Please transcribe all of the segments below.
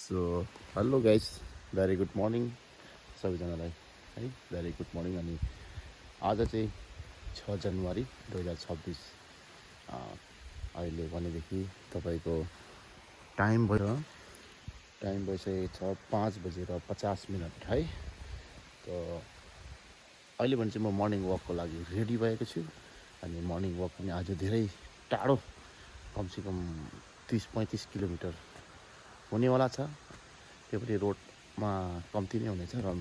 So hello guys, very good morning सबैजनालाई है। Very good morning. अनि आज चाहिँ 6 जनवरी 2026। अहिले भनेदेखि तपाईँको टाइम भइसकेको छ 5:50 है। त अहिले भने चाहिँ म मर्निङ वकको लागि रेडी भएको छु। अनि मर्निङ वक पनि आज धेरै टाढो, कमसेकम 30-35 किलोमिटर हुनेवाला छ। त्यो पनि रोडमा कम्ती नै हुनेछ र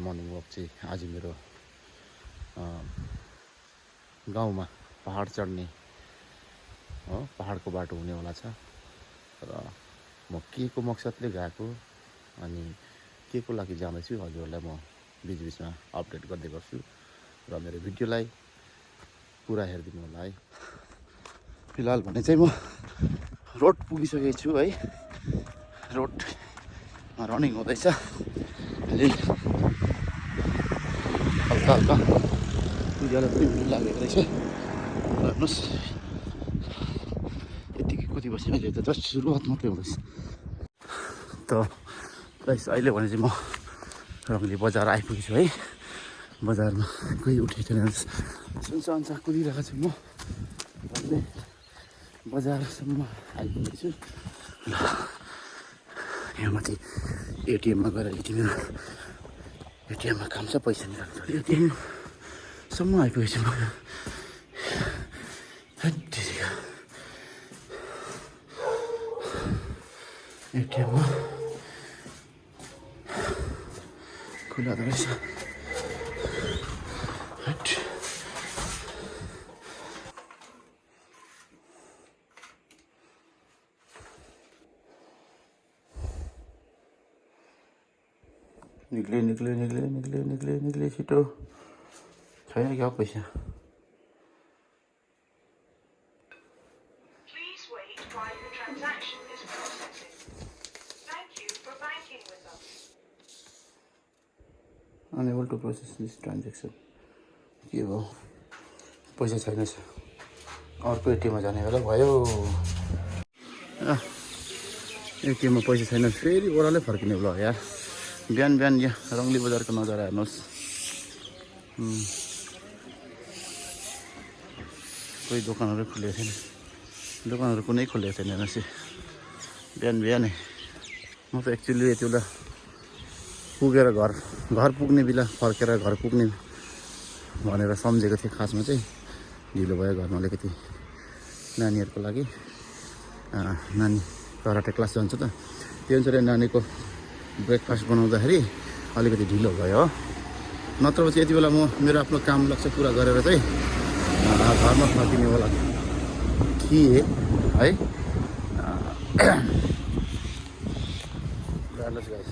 मर्निङ वक चाहिँ आज मेरो गाउँमा पहाड चढ्ने हो, पहाडको बाटो हुनेवाला छ। र म के को मकसदले गएको अनि के को लागि जाँदैछु हजुरहरूलाई म बिचबिचमा अपडेट गर्दै गर्छु र मेरो भिडियोलाई पुरा हेरिदिनु होला है। फिलहाल भने चाहिँ म रोड पुगिसकेको छु है। रोडमा रनिङ हुँदैछ। अलि हल्का हल्का उज्यालो पनि हुनु लागेको रहेछ। हेर्नुहोस्, यतिकै कति बस्यो, अहिले त जस्ट सुरुवात मात्रै हुँदैछ। त गाइस, अहिले भने चाहिँ म रङ्गली बजार आइपुगेछु है। बजारमा कोही उठेको छैन, सुनसान कुदिरहेको छु म। अहिले बजारसम्म आइपुगेको छु। ल यहाँ माथि एटिएममा गएर एटिएममा काम छ, पैसा निकाल्नु पर्यो। एटिएमसम्म आइपुगेछु म। एटिएममा खुला त रहेछ। निक्ले छिटो। छैन क्या पैसा। Unable to process this transaction. के भयो, पैसा छैन। अर्को एटिएममा जाने बेला भयो। एटिएममा पैसा छैन, फेरि ओह्रालै फर्किने बेला यार। बिहान यहाँ रङ्गली बजारको नजारा हेर्नुहोस्। कोही दोकानहरू खुलेको छैन, दोकानहरू कुनै खुलेको छैन। हेर्नुहोस्, बिहानै म त एक्चुअली यति बेला पुगेर घर पुग्ने बेला, फर्केर घर पुग्ने भनेर सम्झेको थिएँ। खासमा चाहिँ ढिलो भयो घरमा अलिकति नानीहरूको लागि। नानी कराटे क्लास जान्छ त, त्यो अनुसार नानीको ब्रेकफास्ट बनाउँदाखेरि अलिकति ढिलो भयो हो। नत्र चाहिँ यति बेला म मेरो आफ्नो काम लक्ष्य पुरा गरेर चाहिँ घरमा फर्किनेवाला थिएँ है। हेर्नुहोस् गाइस,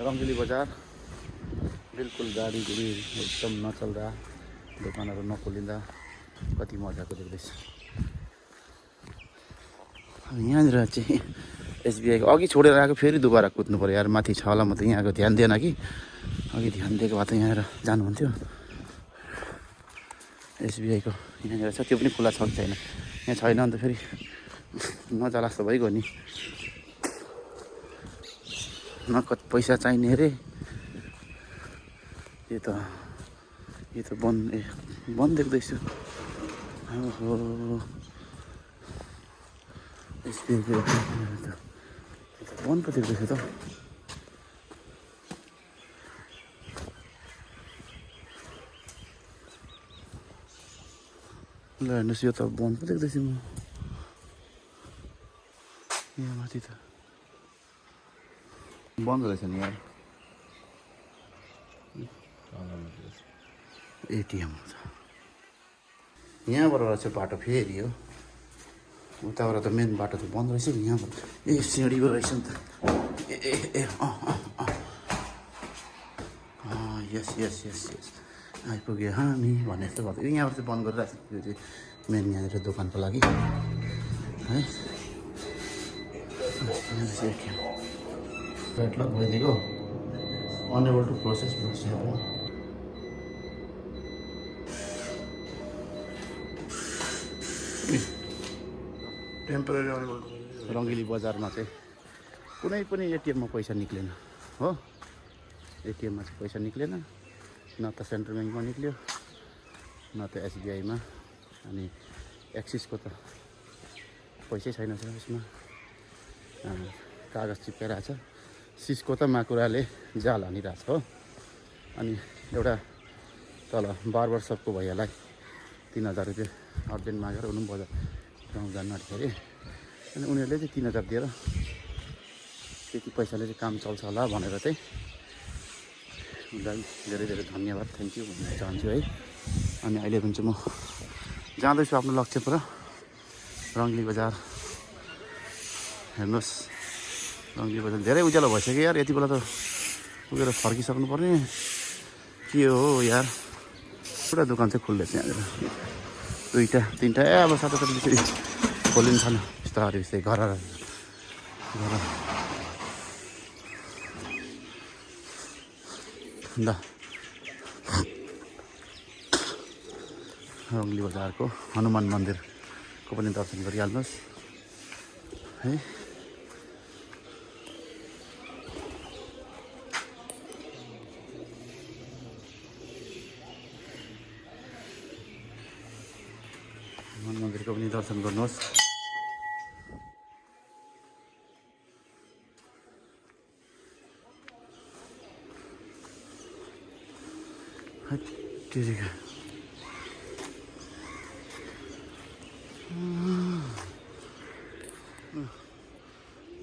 रङ्गली बजार बिल्कुल गाडी एकदम नचल्दा, दोकानहरू नखोलिँदा कति मजाको देख्दैछ। यहाँनिर चाहिँ एसबिआईको अघि छोडेर आएको, फेरि दुबारा कुद्नु पऱ्यो यार। माथि छ होला, म त यहाँको ध्यान दिएन कि। अघि ध्यान दिएको भए त यहाँनिर जानुहुन्थ्यो। एसबिआईको यहाँनिर छ, त्यो पनि खुला छ कि छैन यहाँ छैन भने त फेरि नजाला जस्तो भइगयो नि। नगद पैसा चाहिने अरे। यो त बन्द देख्दैछु। ओहो, एसबिआईको बन्द पो देख्दैछु त। ल हेर्नुहोस्, यो त बन्द पो देख्दैछु म। यहाँ माथि त बन्द रहेछ नि यार। एटिएम छ यहाँबाट रहेछ बाटो। फेरि हो उताबाट त मेन बाटो त बन्द रहेछ नि। यहाँबाट सिँढीबाट रहेछ नि त। यस आइपुग्यो हामी भन्ने जस्तो भएको। यहाँबाट चाहिँ बन्द गरिरहेको छ। यो चाहिँ मेन यहाँनिर दोकानको लागि है। ब्याडलक भइदिएको, unable to process temporary unable. Rangeli बजारमा चाहिँ कुनै पनि एटिएममा पैसा निक्लेन हो। एटिएममा चाहिँ पैसा निक्लेन, न त सेन्ट्रल ब्याङ्कमा निक्ल्यो न त एसबिआईमा। अनि एक्सिसको त पैसै छैन यसमा, कागज चिप्काइरहेको छ। सिसको त माकुराले जाल हानिरहेको छ हो। अनि एउटा तल बार्बर सपको भैयालाई 3000 रुपियाँ अर्जेन्ट मागेर उनी पनि बजार गाउँ जानु आँट्दाखेरि अनि उनीहरूले चाहिँ 3000 दिएर त्यति पैसाले चाहिँ काम चल्छ होला भनेर चाहिँ उनीलाई धेरै धेरै धन्यवाद, थ्याङ्क यू भन्न चाहन्छु है। अनि अहिले पनि चाहिँ म जाँदैछु आफ्नो लक्ष्यपुर रङ्गली बजार। हेर्नुहोस् रङ्गली बजार धेरै उज्यालो भइसक्यो यार, यति बेला त पुगेर फर्किसक्नु पर्ने के हो यार। पुरा दोकान चाहिँ खुल्दैछ यहाँनिर, 2टा 3टा अब 7 बिस्तारै खोलिन्छ न बिस्तारै बिस्तारै घर ल। रङ्गली बजारको हनुमान मन्दिरको पनि दर्शन गरिहाल्नुहोस् है। हनुमान मन्दिरको पनि दर्शन गर्नुहोस्।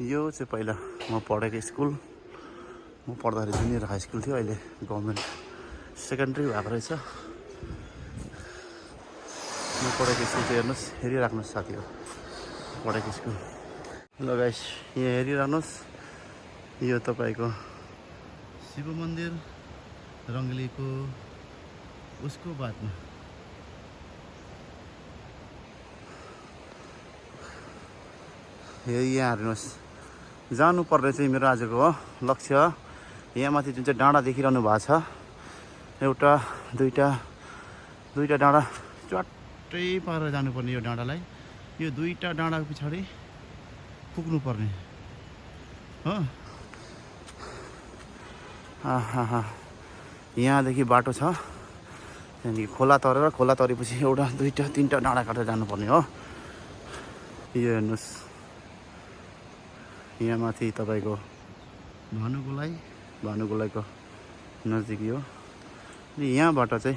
यो चाहिँ पहिला म पढेको स्कुल, म पढ्दाखेरि जुनियर हाई स्कुल थियो, अहिले गभर्मेन्ट सेकेन्ड्री भएको रहेछ। म पढेको स्कुल चाहिँ हेर्नुहोस्, हेरिराख्नुहोस् साथीहरू पढेको स्कुल। ल गाइस यहाँ हेरिराख्नुहोस्, यो तपाईँको शिव मन्दिर रङ्गलीको उसको बादमा यहाँ हेर्नुहोस्। जानुपर्ने चाहिँ मेरो आजको हो लक्ष्य। यहाँ माथि जुन चाहिँ डाँडा देखिरहनु भएको छ, एउटा दुईटा डाँडा चट्टै पारेर जानुपर्ने यो डाँडालाई। यो 2टा डाँडाको पछाडि पुग्नुपर्ने हो। यहाँदेखि बाटो छ, त्यहाँदेखि खोला तरेर, खोला तरेपछि एउटा 2टा 3टा डाँडा काटेर जानुपर्ने हो। यो हेर्नुहोस् यहाँ माथि तपाईँको भानुगोलाईको नजिक यो। अनि यहाँबाट चाहिँ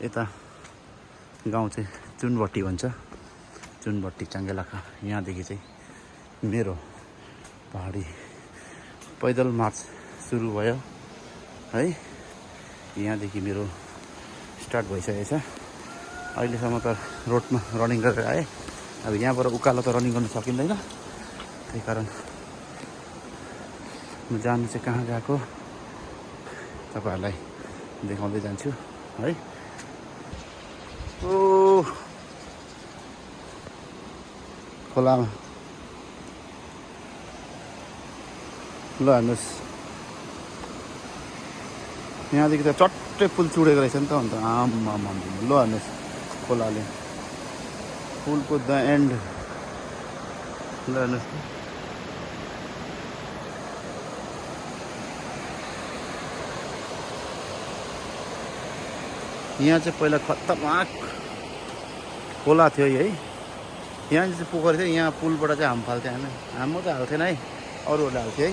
यता गाउँ चाहिँ चुनबट्टी भन्छ, चुनबट्टी चाङ्गेलाखा। यहाँदेखि चाहिँ मेरो पहाडी पैदल मार्च सुरु भयो है। यहाँदेखि मेरो स्टार्ट भइसकेको छ। अहिलेसम्म त रोडमा रनिङ गरेर आएँ, अब यहाँबाट उकालो त रनिङ गर्न सकिँदैन, त्यही कारण म जानु चाहिँ कहाँ गएको तपाईँहरूलाई देखाउँदै जान्छु है। ओ खोलामा ल हेर्नुहोस्, यहाँदेखि त चट्टै पुल चुडेको रहेछ नि त अन्त। आम्मा ल हेर्नुहोस् खोलाले, पुलको द एन्ड ल हेर्नुहोस्। यहाँ चाहिँ पहिला खतरनाक खोला थियो है। यहाँ चाहिँ पोखरी थियो, यहाँ पुलबाट चाहिँ हाम फाल्थ्यो हामी। हाम्रो त हाल्थेन है, अरूहरूले हाल्थ्यो है।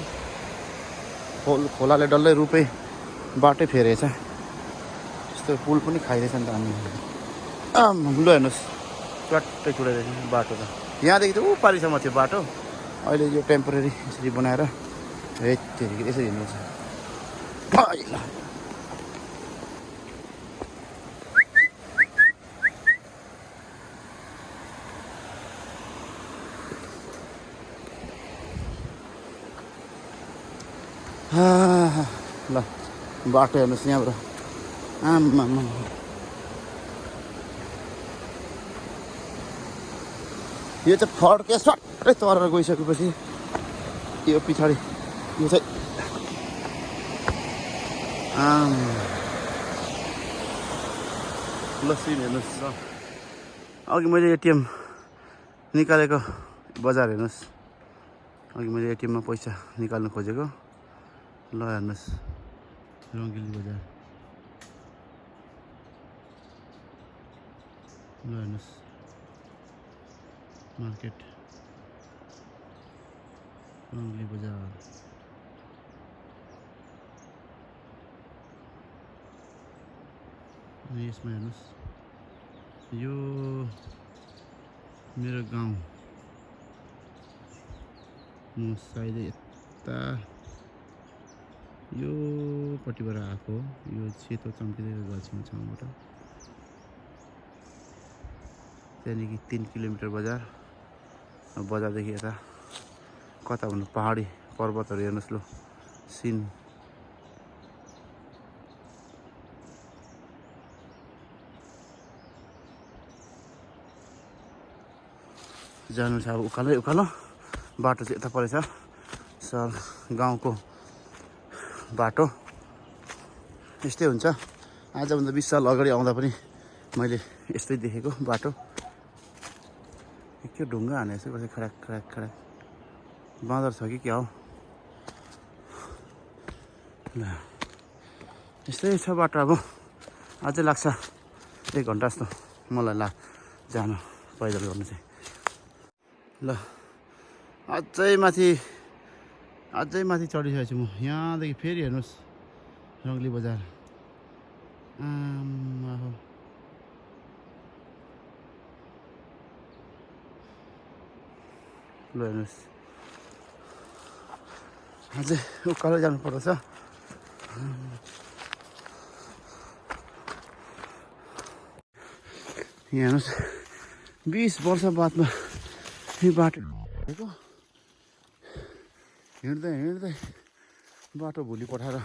खोलाले डल्लै रुपे बाटै फेरेछ, यस्तो पुल पनि खाइरहेछ नि त हामी। ल हेर्नुहोस् चट्टै चुडाइरहेछ बाटो त। यहाँदेखि त ऊ पारिसम्म थियो बाटो, अहिले यो टेम्पोरेरी यसरी बनाएर हेत्तेरी यसरी हिँड्नुहुन्छ। ल बाटो हेर्नुहोस् यहाँबाट, आम्मा यो चाहिँ फड्के सट्टै तरेर गइसकेपछि यो पछाडि यो चाहिँ ल सिन हेर्नुहोस्। अघि मैले एटिएम निकालेको बजार हेर्नुहोस् अघि मैले एटिएममा पैसा निकाल्नु खोजेको ल हेर्नुहोस् रङ्गिली बजार ल हेर्नुहोस् मार्केट रङ्गिली बजार यसमा हेर्नुहोस् यो मेरो गाउँ म सायदै यता यो पट्टिबाट आएको यो सेतो चम्किँदै गएको छेउछाउबाट त्यहाँदेखि 3 किलोमिटर बजार बजारदेखि यता कता भन्नु पहाडी पर्वतहरू हेर्नुहोस् लो सिन जानु छ अब उकालै उकालो बाटो चाहिँ यता परेछ सर गाउँको बाटो यस्तै हुन्छ आजभन्दा 20 साल अगाडि आउँदा पनि मैले यस्तै देखेको बाटो के ढुङ्गा हाने यसो कसै खडाक खडाक खडाक बाँदर छ कि क्या हो ल यस्तै छ बाटो अब अझै लाग्छ 1 घन्टा जस्तो मलाई जानु पैदल गर्नु चाहिँ ल अझै माथि चढिसकेको छु म यहाँदेखि फेरि हेर्नुहोस् रङ्गली बजार आम्माहो ल हेर्नुहोस् अझै उकालो जानु पर्दछ यहाँ हेर्नुहोस् 20 वर्ष बादमा यो बाटो हिँड्दै हिँड्दै बाटो भोलि पठाएर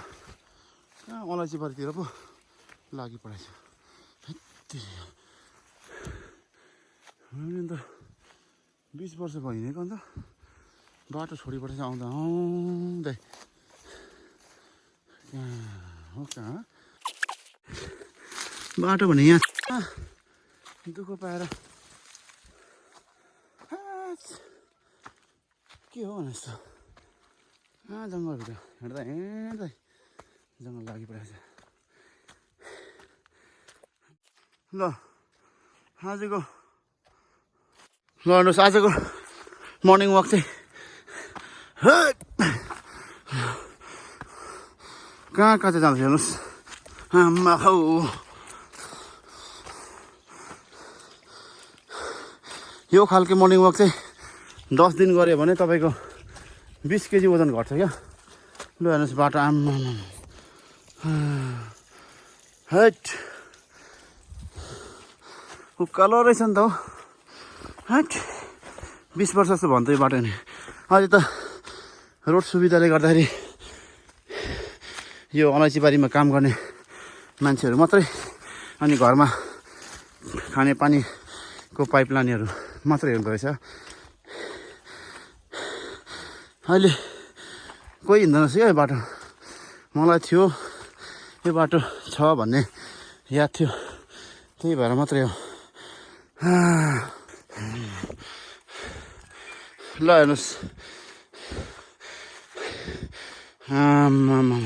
कहाँ अलैँचीबारीतिर पो लागिपरेछ त 20 वर्ष भयो हिँडेको अन्त बाटो छोडिपठ चाहिँ आउँदा आउँदै हो कहाँ बाटो भने यहाँ दुःख पाएर के हो भने जस्तो जङ्गलभित्र हिँड्दा हिँड्दै जङ्गल लागिपरेको छ ल आजको ल हेर्नुहोस् आजको मर्निङ वक चाहिँ कहाँ चाहिँ जान्छ हेर्नुहोस् आम्मा हौ यो खालको मर्निङ वक चाहिँ 10 दिन गऱ्यो भने तपाईँको 20 केजी वजन घट्छ क्या ल हेर्नुहोस् बाटो आम्मा हट उकालो रहेछ नि त हो हट 20 वर्ष जस्तो भन्थ्यो यो बाटो नि अहिले त रोड सुविधाले गर्दाखेरि यो अलैँचीबारीमा काम गर्ने मान्छेहरू मात्रै अनि घरमा खाने पानीको पाइपलाइनहरू मात्रै हुँदो रहेछ अहिले कोही हिँड्दैन रहेछ क्या यो बाटो मलाई थियो यो बाटो छ भन्ने याद थियो त्यही भएर मात्रै हो ल हेर्नुहोस् आम्मामा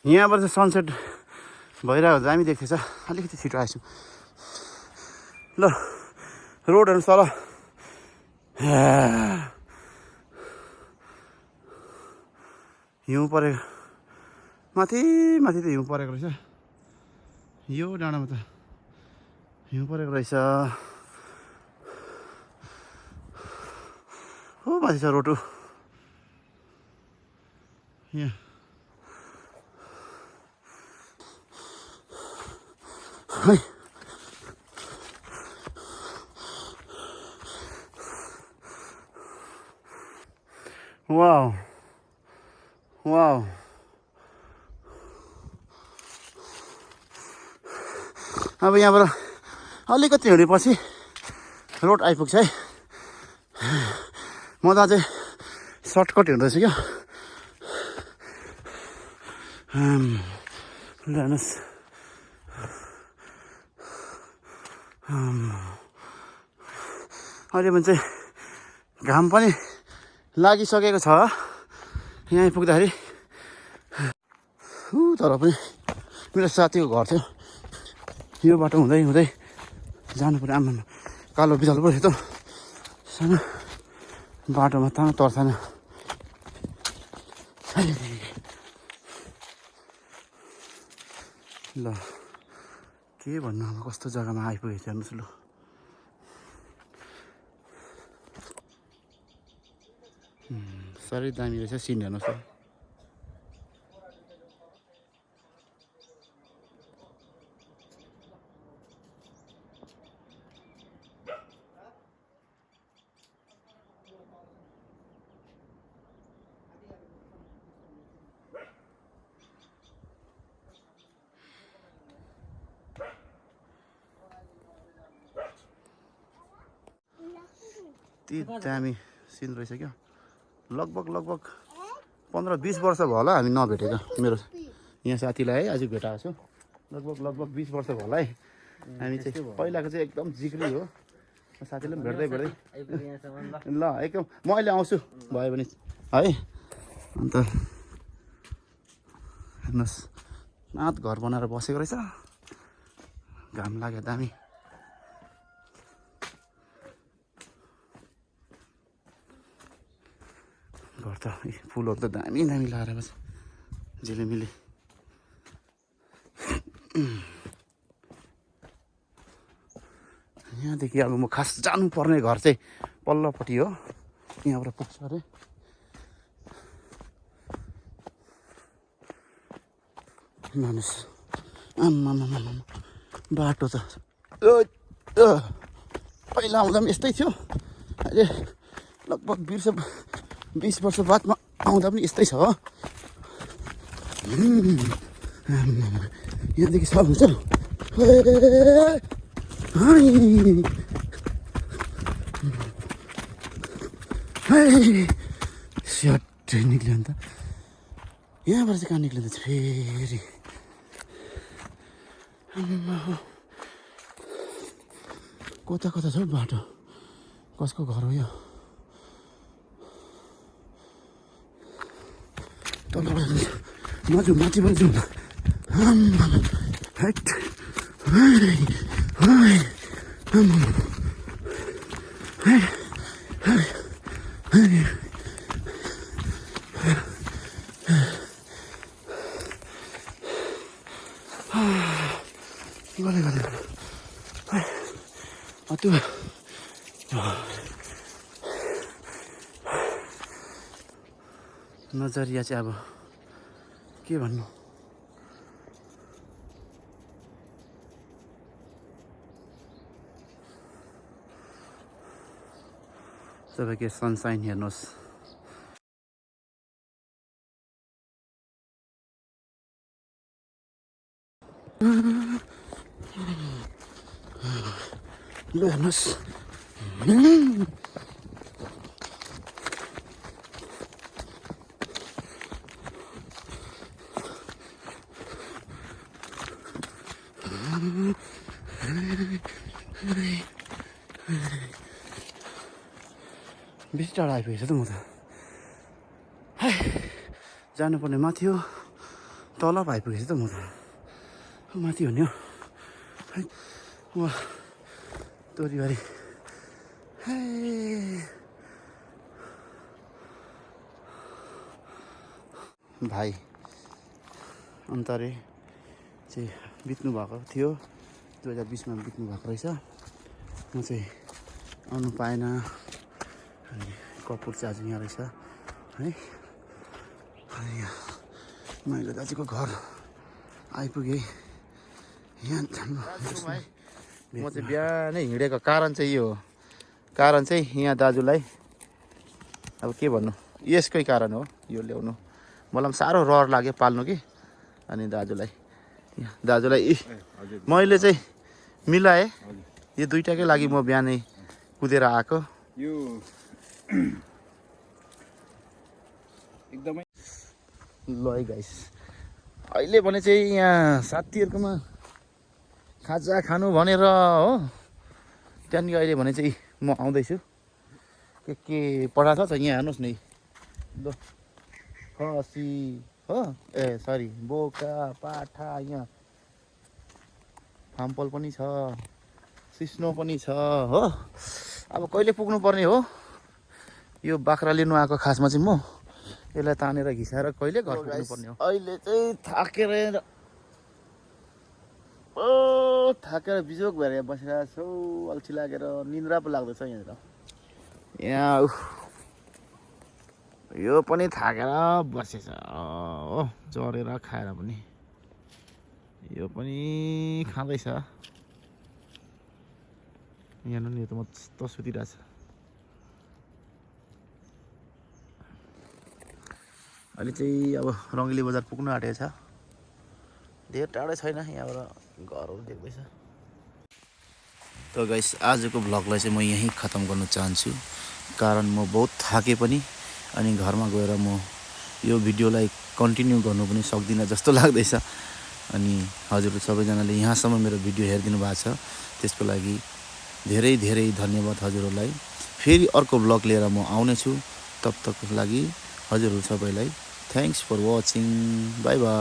यहाँबाट चाहिँ सनसेट भइरहेको दामी देख्दैछ अलिकति छिटो आएछु ल रोड हेर्नुहोस् तल हिउँ परेको माथि त हिउँ परेको रहेछ यो डाँडामा त हिउँ परेको रहेछ हो माथि छ रोटो यहाँ है वाउ वाउ अब यहाँबाट अलिकति हिँडेपछि रोड आइपुग्छ है म त अझै सर्टकट हिँड्दैछु क्या ल हेर्नुहोस् अहिले भने चाहिँ घाम पनि लागिसकेको छ यहाँ आइपुग्दाखेरि। तर पनि मेरो साथीको घर थियो, यो बाटो हुँदै हुँदै जानु पर्यो। आमा कालो बिचालो पो थियो त, सानो बाटोमा तानो तर्साएन। ल के भन्नु, अब कस्तो जग्गामा आइपुगेको थियो हेर्नुहोस्। ल साह्रै दामी रहेछ सिन, हेर्नुहोस् त। ती दामी सिन रहेछ क्या। लगभग 15-20 वर्ष भयो होला हामी नभेटेको। मेरो यहाँ साथीलाई है आज भेटाएको छु। लगभग 20 वर्ष भयो होला है। हामी चाहिँ पहिलाको चाहिँ एकदम जिग्री हो। साथीले पनि भेट्दै ल एकदम म अहिले आउँछु भयो भने है। अन्त हेर्नुहोस् नाथ घर बनाएर बसेको रहेछ, घाम लाग्यो दामी। घर त फुलहरू त दामी दामी लगाएर बस झिलिमिली। यहाँदेखि अब म खास जानुपर्ने घर चाहिँ पल्लोपट्टि हो, यहाँबाट पुग्छ अरे। मानुस आम्मा बाटो त पहिला आउँदा पनि यस्तै थियो, अहिले लगभग 20 वर्ष बादमा आउँदा पनि यस्तै छ हो। यहाँदेखि सब हुन्छ स्याट निक्ल्यो अन्त। यहाँबाट चाहिँ कहाँ निक्लिँदैछ फेरि? कता छ बाटो, कसको घर हो यो? माथिबाट जाउँ न। त्यो नजरिया चाहिँ अब के भन्नु। तपाईँको सनसाइन हेर्नुहोस्। ल हेर्नुहोस् बेसी टाढा आइपुगेछ त। म त जानुपर्ने माथि हो, तल आइपुगेछ त। म त माथि हो नि हो तोरीबारी। भाइ अन्तरे चाहिँ बित्नु भएको थियो, 2020 मा बित्नु भएको रहेछ। म चाहिँ आउनु पाएन। अनि कपुर चाहिँ आज यहाँ रहेछ है। अनि यहाँ मैले दाजुको घर आइपुगेँ। यहाँ म चाहिँ बिहानै हिँडेको कारण चाहिँ यो हो। कारण चाहिँ यहाँ दाजुलाई अब के भन्नु, यसकै कारण हो यो ल्याउनु। मलाई पनि साह्रो रहर लाग्यो पाल्नु कि। अनि दाजुलाई मैले चाहिँ मिलाएँ। यो दुइटाकै लागि म बिहानै कुदेर आएको। यो एकदमै ल है गाइस, अहिले भने चाहिँ यहाँ साथीहरूकोमा खाजा खानु भनेर हो, त्यहाँदेखि अहिले भने चाहिँ म आउँदैछु के पठाएको छ यहाँ हेर्नुहोस् न ल खसी हो ए सरी बोका पाठा यहाँ फाम्पल पनि छ सिस्नो पनि छ हो अब कहिले पुग्नु पर्ने हो यो बाख्रा लिनु आएको खासमा चाहिँ म यसलाई तानेर घिसाएर कहिले घर पुग्नु पर्ने हो अहिले चाहिँ थाकेर बिजोक भएर बसिरहेको छु अल्छी लागेर निन्द्रा पो लाग्दैछ यहाँनिर यहाँ यो पनि थाकेर बसेछ हो चरेर खाएर पनि यो पनि खाँदैछ यहाँ नि यो त मस्त सुतिरहेछ अहिले चाहिँ अब रङ्गिली बजार पुग्नु आँटेको छ धेरै टाढै छैन यहाँबाट घरहरू देख्दैछ त गाइस आजको भ्लगलाई चाहिँ म यहीँ खतम गर्न चाहन्छु कारण म बहुत थाके पनि अनि घरमा गएर म यो भिडियोलाई कन्टिन्यू गर्नु पनि सक्दिनँ जस्तो लाग्दैछ अनि हजुरहरू सबैजनाले यहाँसम्म मेरो भिडियो हेरिदिनु भएको छ त्यसको लागि धेरै धेरै धन्यवाद हजुरहरूलाई फेरि अर्को भ्लग लिएर म आउनेछु तब तकको लागि हजुरहरू सबैलाई thanks for watching bye by